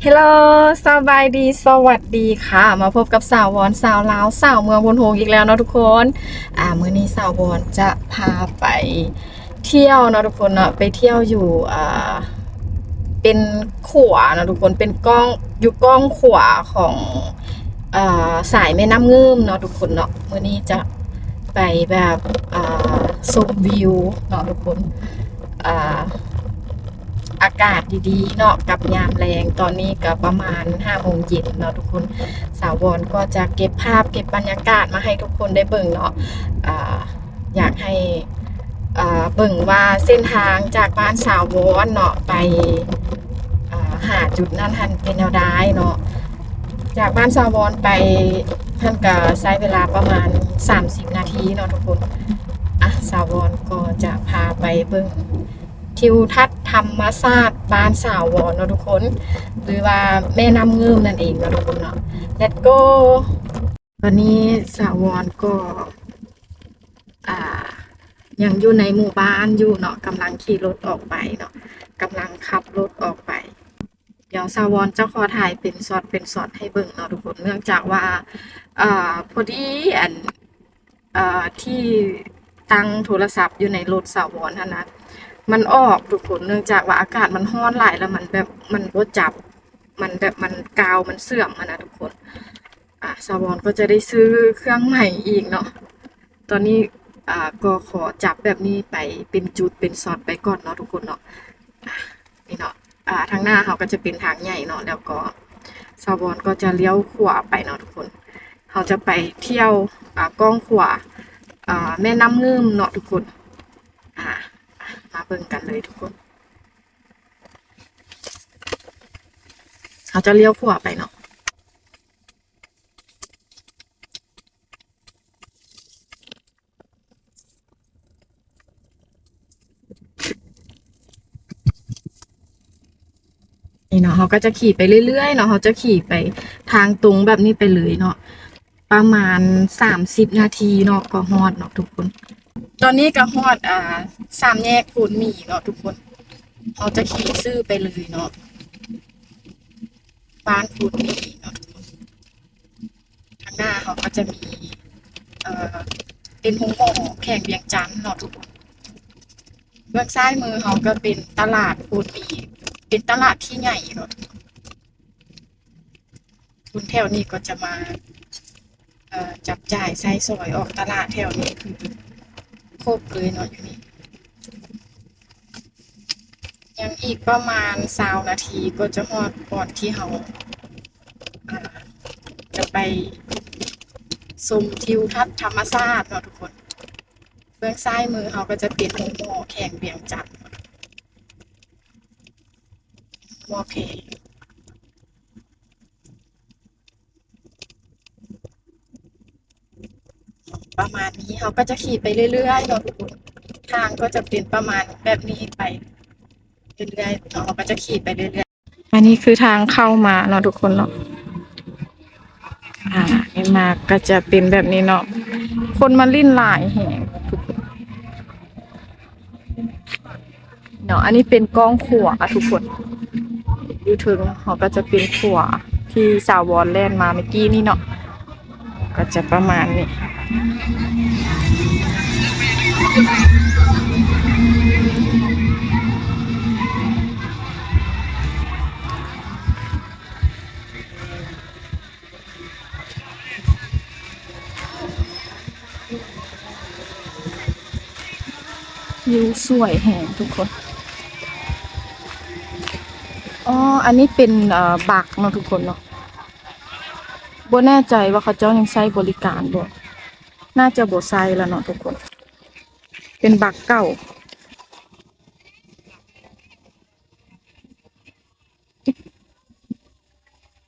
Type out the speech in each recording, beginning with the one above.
ເຮລໂລ ສະບາຍດີ ສະຫວັດດີຄ່ະ ມາພົບກັບສາວວອນ ສາວລາວ ສາວເມືອງໂພນໂຮງອີກແລ້ວເນາະທຸກຄົນ. ອາ ມື້ນີ້ສາວວອນຈະພາໄປທ່ຽວເນາະທຸກຄົນເນາະ ໄປທ່ຽວຢູ່ ອາ ເປັນຂົວເນາະທຸກຄົນ ເປັນກ້ອງ ຢູ່ກ້ອງຂົວຂອງ ອາ ສາຍແມ່ນ້ຳງື່ມເນາະທຸກຄົນເນາະ. ມື້ນີ້ຈະໄປແບບ ອາ ຊົມວິວເນາະທຸກຄົນ ອາ ອາກາດດີໆເນາະ ກັບຍາມແລງ ຕອນນີ້ກໍປະມານຫ້າໂມງເຢັນເນາະທຸກຄົນ. ສາວວອນກໍຈະເກັບພາບເກັບບັນຍາກາດມາໃຫ້ທຸກຄົນໄດ້ເບິ່ງເນາະ ອາ ຢາກໃຫ້ ເອີ ເບິ່ງວ່າເສັ້ນທາງຈາກບ້ານສາວວອນເນາະ ໄປ ເອີ ຫາຈຸດນັ້ນຫັ້ນເປັນແນວໃດເນາະ. ຈາກບ້ານສາວວອນໄປຫັ້ນກະໃຊ້ເວລາປະມານສາມສິບນາທີເນາະທຸກຄົນ. ອາ ສາວວອນກໍຈະພາໄປເບິ່ງ ທິວທັດທຳມະຊາດບ້ານສາວວອນເນາະທຸກຄົນ ຫຼືວ່າແມ່ນ້ຳງື່ມນັ້ນເອງເນາະທຸກຄົນເນາະ. Let's go. ຕອນນີ້ສາວວອນກໍ ອາ ຍັງຢູ່ໃນໝູ່ບ້ານຢູ່ເນາະ ກຳລັງຂີ່ລົດອອກໄປເນາະ ກຳລັງຂັບລົດອອກໄປ. ດຽວສາວວອນຈະຂໍຖ່າຍເປັນຊັອດເປັນຊັອດໃຫ້ເບິ່ງເນາະທຸກຄົນ ເນື່ອງຈາກວ່າ ເອີ ພໍດີອັນ ເອີ ທີ່ຕັ້ງໂທລະສັບຢູ່ໃນລົດສາວວອນຫັ້ນນະ ມັນອອກທຸກຄົນ ເນື່ອງຈາກວ່າອາກາດມັນຮ້ອນຫຼາຍ ແລ້ວມັນແບບ ມັນບໍ່ຈັບ ມັນແບບ ມັນ ກາວມັນເສື່ອມຫັ້ນນະທຸກຄົນ. ອາ ສາວວອນກໍຈະໄດ້ຊື້ເຄື່ອງໃໝ່ອີກເນາະ. ຕອນນີ້ ອາ ກໍຂໍຈັບແບບນີ້ໄປເປັນຈຸດເປັນຊັອດໄປກ່ອນເນາະທຸກຄົນເນາະ. ອາ ນີ້ເນາະ ອາ ທາງໜ້າເຮົາກໍຈະເປັນທາງໃຫຍ່ເນາະ ແລ້ວກໍສາວວອນກໍຈະລ້ຽວຂວາໄປເນາະທຸກຄົນ. ເຮົາຈະໄປທ່ຽວ ອາ ກ້ອງຂົວ ອາ ແມ່ນ້ຳງື່ມເນາະທຸກຄົນ. ອາ ມາເບິ່ງກັນເລີຍທຸກຄົນ ເຮົາຈະລ້ຽວຂວາໄປເນາະ. ນີ້ເນາະ ເຮົາກໍຈະຂີ່ໄປເລື້ອຍໆເນາະ ເຮົາຈະຂີ່ໄປທາງຕົງແບບນີ້ໄປເລີຍເນາະ ປະມານສາມສິບນາທີເນາະ ກໍຮອດເນາະທຸກຄົນ. ຕອນນີ້ກໍຮອດ ອາ ສາມແຍກໂພນໝີເນາະທຸກຄົນ ເຮົາຈະຂີ່ຊື່ໄປເລີຍເນາະ ບ້ານໂພນໝີເນາະທຸກຄົນ. ທາງໜ້າເຮົາກໍຈະມີ ເອີ ເປັນໂຮງໝໍແຂວງວຽງຈັນເນາະທຸກຄົນ. ເບື້ອງຊ້າຍມືເຮົາກໍເປັນຕະຫຼາດໂພນໝີ ເປັນຕະຫຼາດທີ່ໃຫຍ່ເນາະ. ຄົນແຖວນີ້ກໍຈະມາ ເອີ ຈັບຈ່າຍໃຊ້ສອຍອອກຕະຫຼາດແຖວນີ້ຄືຄົບເລີຍເນາະ ຢູ່ນີ້. ຍັງອີກປະມານຊາວນາທີກໍຈະຮອດບ່ອນທີ່ເຮົາ ອາ ຈະໄປຊົມທິວທັດທຳມະຊາດເນາະທຸກຄົນ. ເບື້ອງຊ້າຍມືເຮົາກໍຈະເປັນໂຮງໝໍແຂວງວຽງຈັນ ໝໍແຂວງ ປະມານນີ້ ເຮົາກໍຈະຂີ່ໄປເລື້ອຍໆເນາະທຸກຄົນ. ທາງກໍຈະເປັນປະມານແບບນີ້ໄປເລື້ອຍໆເນາະ ເຮົາກໍຈະຂີ່ໄປເລື້ອຍໆ. ອັນນີ້ຄືທາງເຂົ້າມາເນາະທຸກຄົນເນາະ. ອາ ນີ້ມາກໍຈະເປັນແບບນີ້ເນາະ ຄົນມາຫຼິ້ນຫຼາຍແຮງທຸກຄົນ. ເນາະ ອັນນີ້ເປັນກ້ອງຂົວທຸກຄົນ ຢູ່ເທິງເຮົາກໍຈະເປັນຂົວທີ່ສາວວອນແລ່ນມາເມື່ອກີ້ນີ້ເນາະ ກໍຈະປະມານນີ້. ວິວສວຍແຮງທຸກຄົນ. ອໍ ອັນນີ້ເປັນ ເອີ ບັກເນາະທຸກຄົນເນາະ. ບໍ່ແນ່ໃຈວ່າເຂົາເຈົ້າຍັງໃຊ້ບໍລິການບໍ່? ໜ້າຈະບໍ່ໃຊ້ແລ້ວເນາະທຸກຄົນ. ເປັນບັກເກົ່າ.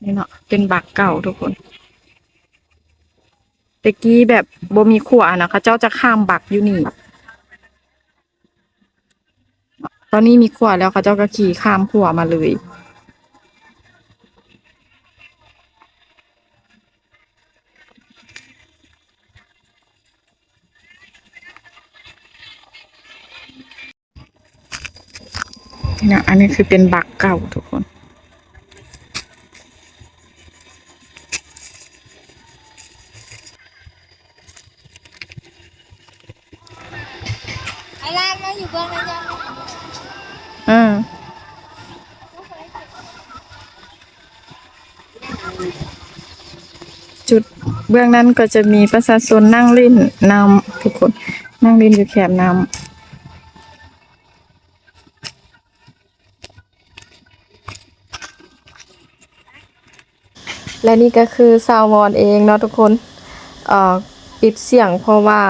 ນີ້ເນາະ ເປັນບັກເກົ່າທຸກຄົນ. ແຕ່ກີ້ແບບບໍ່ມີຂົວນະ ເຂົາເຈົ້າຈະຂ້າມບັກຢູ່ນີ້. ຕອນນີ້ມີຂົວແລ້ວ ເຂົາເຈົ້າກໍຂີ່ຂ້າມຂົວມາເລີຍ. ນີ້ນະ ອັນນີ້ຄືເປັນບັກເກົ່າທຸກຄົນ. ອືມ ຈຸດເບື້ອງນັ້ນກໍຈະມີປະຊາຊົນນັ່ງຫຼິ້ນນ້ຳ ທຸກຄົນ ນັ່ງຫຼິ້ນຢູ່ແຄມນ້ຳ. ແລະນີ້ກໍຄືສາວວອນເອງເນາະທຸກຄົນ ເອີ ປິດສຽງ ເພາະວ່າ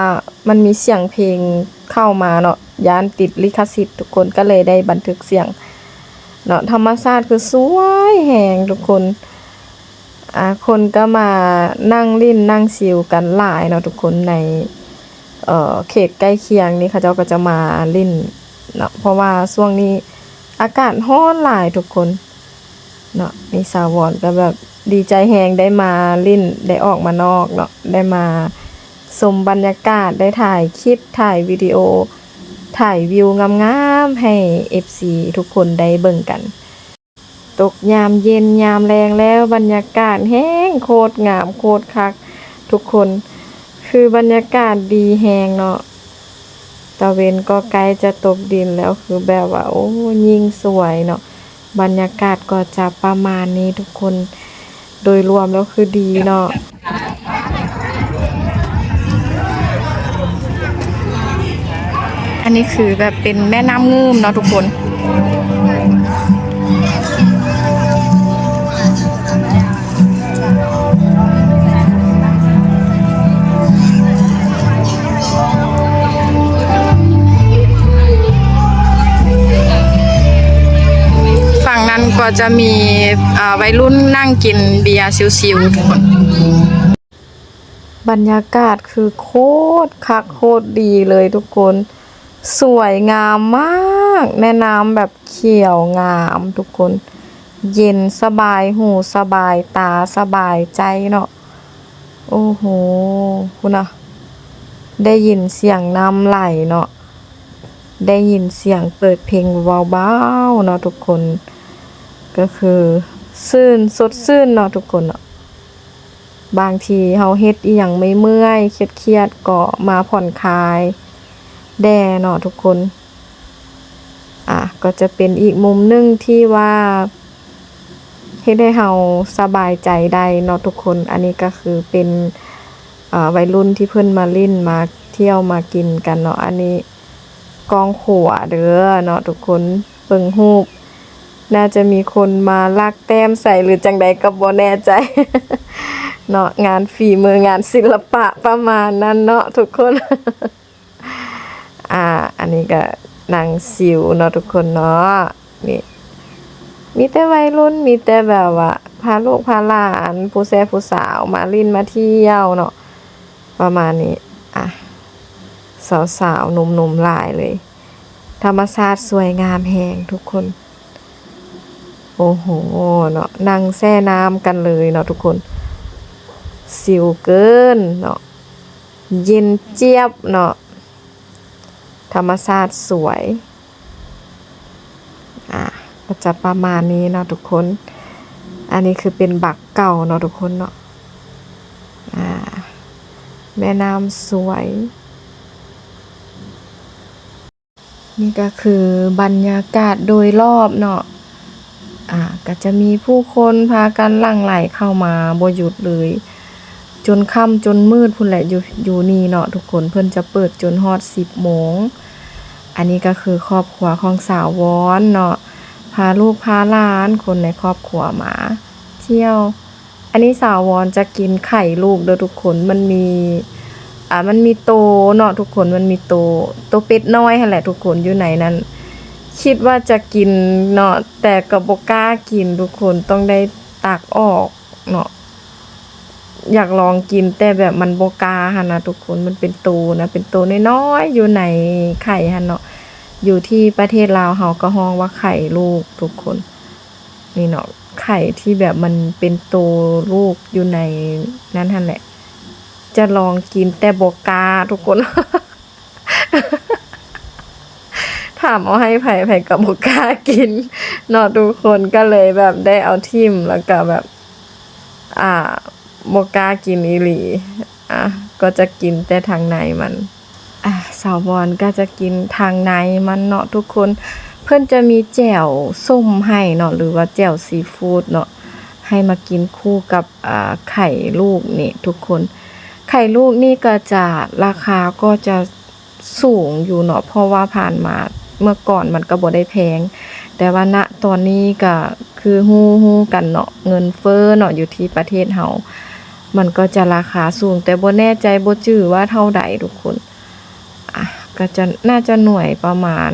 ມັນມີສຽງເພງເຂົ້າມາເນາະ ຢ້ານຕິດລິຂະສິດທຸກຄົນ ກໍເລີຍໄດ້ບັນທຶກສຽງເນາະ. ທຳມະຊາດຄືສວຍແຮງທຸກຄົນ ອາ ຄົນກໍມານັ່ງຫຼິ້ນນັ່ງຊິວກັນຫຼາຍເນາະທຸກຄົນ ໃນ ເອີ ເຂດໃກ້ຄຽງນີ້ ເຂົາເຈົ້າກໍຈະມາຫຼິ້ນເນາະ ເພາະວ່າຊ່ວງນີ້ອາກາດຮ້ອນຫຼາຍທຸກຄົນເນາະ. ນີ້ສາວວອນກໍແບບດີໃຈແຮງ ໄດ້ມາຫຼິ້ນ ໄດ້ອອກມານອກເນາະ ໄດ້ມາຊົມບັນຍາກາດ ໄດ້ຖ່າຍຄລິບ ຖ່າຍວິດີໂອ ຖ່າຍວິວງາມໆ ໃຫ້ເອັຟຊີທຸກຄົນໄດ້ເບິ່ງກັນ. ຕົກຍາມເຢັນຍາມແລງແລ້ວ ບັນຍາກາດແຮງໂຄດງາມໂຄດຄັກທຸກຄົນ ຄືບັນຍາກາດດີແຮງເນາະ. ຕາເວັນກໍໃກ້ຈະຕົກດິນແລ້ວ ຄືແບບວ່າ ໂອ້ ຍິ່ງສວຍເນາະ. ບັນຍາກາດກໍຈະປະມານນີ້ທຸກຄົນ ໂດຍລວມແລ້ວຄືດີເນາະ. ອັນນີ້ຄືແບບເປັນແມ່ນ້ຳງື່ມເນາະທຸກຄົນ. ຝັ່ງນັ້ນກໍຈະມີ ເອີ ໄວລຸ້ນນັ່ງກິນເບຍຊິວໆ ທຸກຄົນ. ບັນຍາກາດຄືໂຄດຄັກໂຄດດີເລີຍທຸກຄົນ ສວຍງາມມາກ ແມ່ນ້ຳແບບຂຽວງາມທຸກຄົນ ເຢັນສະບາຍຫູສະບາຍຕາສະບາຍໃຈເນາະ. ໂອ້ໂຫ ພຸ້ນນະ ໄດ້ຍິນສຽງນ້ຳໄຫຼເນາະ ໄດ້ຍິນສຽງເປີດເພງເບົາໆເນາະທຸກຄົນ ກໍຄືຊື່ນ ສົດຊື່ນເນາະທຸກຄົນເນາະ. ບາງທີເຮົາເຮັດອີ່ຫຍັງເມື່ອຍໆ ຄຽດໆ ກໍມາຜ່ອນຄາຍແດ່ເນາະທຸກຄົນ. ອາ ກໍຈະເປັນອີກມຸມໜຶ່ງທີ່ວ່າເຮັດໃຫ້ເຮົາສະບາຍໃຈໄດ້ເນາະທຸກຄົນ. ອັນນີ້ກໍຄືເປັນ ອາ ໄວລຸ້ນທີ່ເພິ່ນມາຫຼິ້ນມາທ່ຽວມາກິນກັນເນາະ. ອັນນີ້ກ້ອງຂົວເດີເນາະທຸກຄົນ ເບິ່ງຮູບ ໜ້າຈະມີຄົນມາລັກແຕ້ມໃສ່ ຫຼື ຈັ່ງໃດກໍບໍ່ແນ່ໃຈເນາະ ງານຝີມືງານສິລະປະປະມານນັ້ນເນາະທຸກຄົນ. ອາ ອັນນີ້ກໍນັ່ງຊິວເນາະທຸກຄົນເນາະ. ນີ້ ມີແຕ່ໄວລຸ້ນ ມີແຕ່ແບບວ່າພາລູກພາຫຼານ ຜູ້ແຊຜູ້ສາວມາຫຼິ້ນມາທ່ຽວເນາະ ປະມານນີ້. ອາ ສາວໆ ໜຸ່ມໆ ຫຼາຍເລີຍ ທຳມະຊາດສວຍງາມແຮງທຸກຄົນ. ໂອ້ໂຫ ເນາະ ນັ່ງແຊ່ນ້ຳກັນເລີຍເນາະທຸກຄົນ ຊິວເກີນເນາະ ເຢັນຈຽບເນາະ ທຳມະຊາດສວຍ. ອາ ກໍຈະປະມານນີ້ເນາະທຸກຄົນ. ອັນນີ້ຄືເປັນບັກເກົ່າເນາະທຸກຄົນເນາະ. ອາ ແມ່ນ້ຳສວຍ. ນີ້ກໍຄືບັນຍາກາດໂດຍລອບເນາະ. ອາ ກໍຈະມີຜູ້ຄົນພາກັນຫຼັ່ງໄຫຼເຂົ້າມາບໍ່ຢຸດເລີຍ ຈົນຄ່ຳຈົນມືດພຸ້ນແຫຼະ ຢູ່ ຢູ່ນີ້ເນາະທຸກຄົນ. ເພິ່ນຈະເປີດຈົນຮອດສິບໂມງ. ອັນນີ້ກໍຄືຄອບຄົວຂອງສາວວອນເນາະ ພາລູກພາຫຼານຄົນໃນຄອບຄົວມາທ່ຽວ. ອັນນີ້ສາວວອນຈະກິນໄຂ່ລູກເດີທຸກຄົນ ມັນມີ ອາ ມັນມີໂຕເນາະທຸກຄົນ ມັນມີໂຕ ໂຕເປັດນ້ອຍຫັ້ນແຫຼະທຸກຄົນ ຢູ່ໃນນັ້ນ. ຄິດວ່າຈະກິນເນາະ ແຕ່ກໍບໍ່ກ້າກິນທຸກຄົນ ຕ້ອງໄດ້ຕັກອອກເນາະ. ຢາກລອງກິນ ແຕ່ແບບມັນບໍ່ກ້າຫັ້ນນະທຸກຄົນ ມັນເປັນໂຕນະ ເປັນໂຕນ້ອຍໆ ຢູ່ໃນໄຂ່ຫັ້ນເນາະ. ຢູ່ທີ່ປະເທດລາວເຮົາກໍຮ້ອງວ່າໄຂ່ລູກທຸກຄົນ. ນີ້ເນາະ ໄຂ່ທີ່ແບບມັນເປັນໂຕລູກຢູ່ໃນນັ້ນຫັ້ນແຫຼະ ຈະລອງກິນແຕ່ບໍ່ກ້າທຸກຄົນ. ຖາມເອົາໃຫ້ໃຜ ໃຜກໍບໍ່ກ້າກິນເນາະທຸກຄົນ ກໍເລີຍແບບໄດ້ເອົາຖິ້ມ ແລ້ວກໍແບບ ອາ ບໍ່ກ້າກິນອີ່ຫຼີ. ອາ ກໍຈະກິນແຕ່ທາງໃນມັນ. ອາ ສາວວອນກໍຈະກິນທາງໃນມັນເນາະທຸກຄົນ. ເພິ່ນຈະມີແຈ່ວສົ້ມໃຫ້ເນາະ ຫຼືວ່າແຈ່ວຊີຟູດເນາະ ໃຫ້ມາກິນຄູ່ກັບ ອາ ໄຂ່ລູກນີ້ທຸກຄົນ. ໄຂ່ລູກນີ້ກໍຈະ ລາຄາກໍຈະສູງຢູ່ເນາະ ເພາະວ່າຜ່ານມາເມື່ອກ່ອນມັນກໍບໍ່ໄດ້ແພງ ແຕ່ວ່າ ນະ ຕອນນີ້ກໍຄືຮູ້ ຮູ້ກັນເນາະ ເງິນເຟີ້ເນາະ ຢູ່ທີ່ປະເທດເຮົາ ມັນກໍຈະລາຄາສູງ ແຕ່ບໍ່ແນ່ໃຈ ບໍ່ຈື່ວ່າເທົ່າໃດທຸກຄົນ. ອາ ກໍຈະ ໜ້າຈະໜ່ວຍປະມານ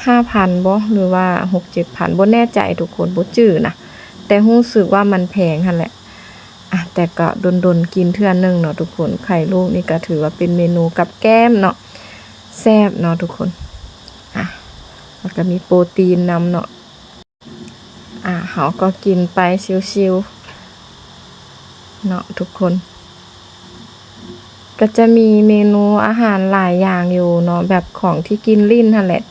ຫ້າພັນບໍ ຫຼືວ່າຫົກເຈັດພັນ ບໍ່ແນ່ໃຈທຸກຄົນ ບໍ່ຈື່ນະ ແຕ່ຮູ້ສຶກວ່າມັນແພງຫັ້ນແຫຼະ. ອາ ແຕ່ກໍດົນໆກິນເທື່ອໜຶ່ງເນາະທຸກຄົນ. ໄຂ່ລູກນີ້ກໍຖືວ່າເປັນເມນູກັບແກ້ມເນາະ ແຊບເນາະທຸກຄົນ. ອາ ແລ້ວກໍມີໂປຣຕີນນຳເນາະ. ອາ ເຮົາກໍກິນໄປຊິວໆເນາະທຸກຄົນ. ກໍຈະມີເມນູອາຫານຫຼາຍຢ່າງຢູ່ເນາະ ແບບຂອງທີ່ກິນຫຼິ້ນຫັ້ນແຫຼະ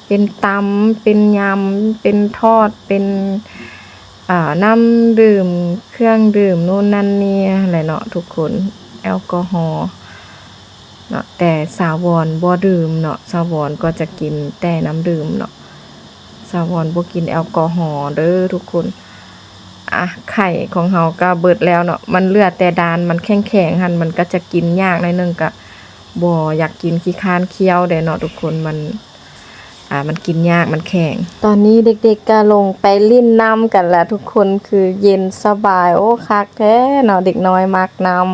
ເປັນຕຳ ເປັນຍຳ ເປັນທອດ ເປັນ ອາ ນ້ຳດື່ມ ເຄື່ອງດື່ມ ໂນ່ນນັ້ນນີ້ຫັ້ນແຫຼະເນາະທຸກຄົນ ແອລກໍຮໍເນາະ. ແຕ່ສາວອນບໍ່ດື່ມເນາະ ສາວອນກໍຈະກິນແຕ່ນ້ຳດື່ມເນາະ. ສາວອນບໍ່ກິນແອລກໍຮໍເດີທຸກຄົນ. ອາ ໄຂ່ຂອງເຮົາກໍເບິດແລ້ວເນາະ ມັນເຫຼືອແຕ່ດ້ານມັນແຂງໆຫັ້ນ ມັນກໍຈະກິນຍາກໜ້ອຍໜຶ່ງ ກໍບໍ່ຢາກກິນ ຂີ້ຄ້ານຄ້ຽວເດ້ເນາະທຸກຄົນ ມັນ ອາ ມັນກິນຍາກ ມັນແຂງ. ຕອນນີ້ເດັກໆກໍລົງໄປຫຼິ້ນນ້ຳກັນແລ້ວທຸກຄົນ ຄືເຢັນສະບາຍ ໂອ້ ຄັກແທ້ເນາະ ເດັກນ້ອຍມັກນ້ຳ.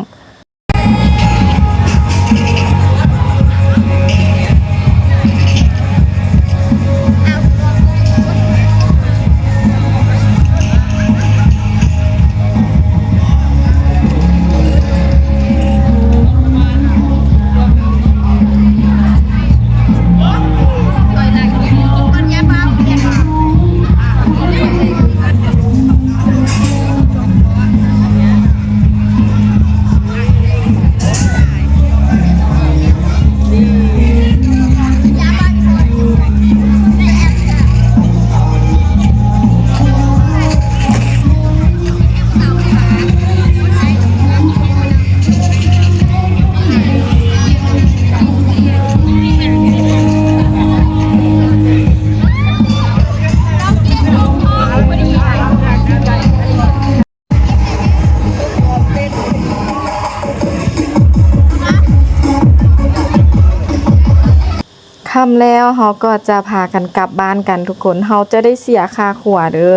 ຄ່ຳແລ້ວ ເຮົາກໍຈະພາກັນກັບບ້ານກັນທຸກຄົນ. ເຮົາຈະໄດ້ເສຍຄ່າຂົວເດີ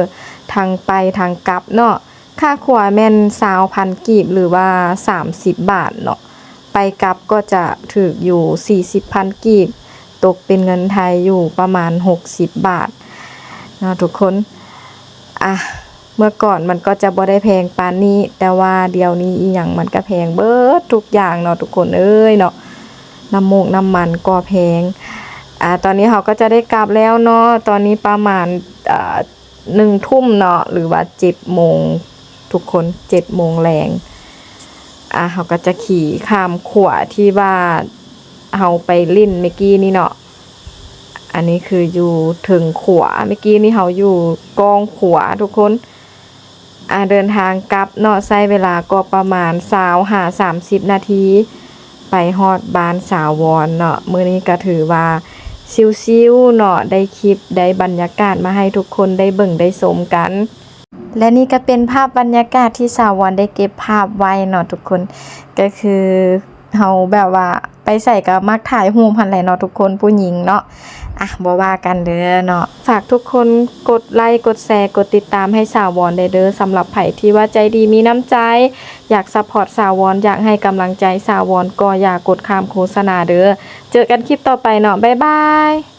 ທັງໄປທັງກັບເນາະ. ຄ່າຂົວແມ່ນຊາວພັນກີບ ຫຼືວ່າສາມສິບບາດເນາະ. ໄປກັບກໍຈະຖືກຢູ່ສີ່ສິບພັນກີບ ຕົກເປັນເງິນໄທຢູ່ປະມານຫົກສິບບາດເນາະທຸກຄົນ. ອາ ເມື່ອກ່ອນມັນກໍຈະບໍ່ໄດ້ແພງປານນີ້ ແຕ່ວ່າດຽວນີ້ອີ່ຫຍັງມັນກໍແພງເບິດທຸກຢ່າງເນາະທຸກຄົນເອີຍເນາະ. ນ້ຳມູກນ້ຳມັນກໍແພງ. ອາ ຕອນນີ້ເຮົາກໍຈະໄດ້ກັບແລ້ວເນາະ. ຕອນນີ້ປະມານ ອາ ໜຶ່ງທຸ່ມເນາະ ຫຼືວ່າເຈັດໂມງ ທຸກຄົນ ເຈັດໂມງແລງ. ອາ ເຮົາກໍຈະຂີ່ຂ້າມຂົວທີ່ວ່າເຮົາໄປຫຼິ້ນເມື່ອກີ້ນີ້ເນາະ. ອັນນີ້ຄືຢູ່ເທິງຂົວ ເມື່ອກີ້ນີ້ເຮົາຢູ່ກ້ອງຂົວທຸກຄົນ. ອາ ເດີນທາງກັບເນາະ ໃຊ້ເວລາກໍປະມານຊາວຫາສາມສິບນາທີ ໄປຮອດບ້ານສາວອນເນາະ. ມື້ນີ້ກໍຖືວ່າຊິວໆເນາະ ໄດ້ຄລິບ ໄດ້ບັນຍາກາດມາໃຫ້ທຸກຄົນໄດ້ເບິ່ງໄດ້ຊົມກັນ. ແລະນີ້ກໍເປັນພາບບັນຍາກາດທີ່ສາວອນໄດ້ເກັບພາບໄວ້ເນາະທຸກຄົນ. ກໍຄືເຮົາແບບວ່າໄປໃສກໍມັກຖ່າຍຮູບຫັ້ນແຫຼະເນາະທຸກຄົນ ຜູ້ຍິງເນາະ. ອາ ບໍ່ວ່າກັນເດີເນາະ. ຝາກທຸກຄົນກົດໄລ ກົດແຊ ກົດຕິດຕາມໃຫ້ສາວອນແດ່ເດີ. ສຳລັບໃຜທີ່ວ່າໃຈດີມີນ້ຳໃຈ ຢາກຊັບພອດສາວອນ ຢາກໃຫ້ກຳລັງໃຈສາວອນ ກໍຢ່າກົດຂ້າມໂຄສະນາເດີ. ເຈີກັນຄລິບຕໍ່ໄປເນາະ. ບາຍບາຍ.